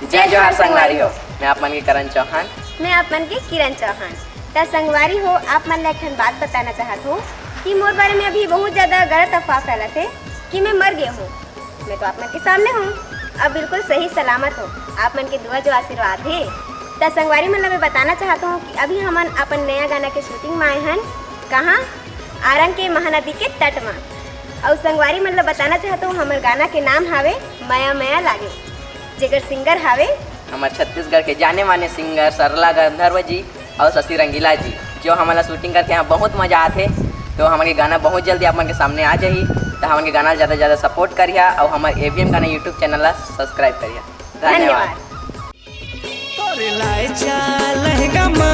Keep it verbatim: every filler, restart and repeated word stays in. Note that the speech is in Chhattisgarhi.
जय जोहार संगवारी हो, मैं आप मन के करण चौहान। मैं आप मन के किरण चौहान। त संगवारी हो, आप मन ला एक ठन बात बताना चाहत हूँ कि मोर बारे में अभी बहुत ज्यादा गलत अफवाह फैलत हे कि मैं मर गए हूँ। मैं तो आप मन के सामने हूँ, अब बिल्कुल सही सलामत हूँ। आप मन के दुआ जो आशीर्वाद हे। त संगवारी मन ला मैं बताना चाहत हूँ कि अभी हमन अपन नया गाना के शूटिंग में आए हन। कहाँ? आरंग के महानदी के तट मा। अउ संगवारी मन ला बताना चाहत हूँ, हमर गाना के नाम हावे मया मया लागे, जेकर सिंगर हावे हमर छत्तीसगढ़ के जाने माने सिंगर सरला गंधर्व जी अउ शशि रंगीला जी, जो हमन ला शूटिंग करके यहाँ बहुत मजा आथे। तो हमन के गाना बहुत जल्दी आप मन के सामने आ जाही, तो हमन के गाना ला ज्यादा से ज्यादा सपोर्ट करिहा अउ हमर एवीएम गाना YouTube चैनल ला सब्सक्राइब करिहा। धन्यवाद। धन्यवाद। तोरे लाए चा लहंगा मा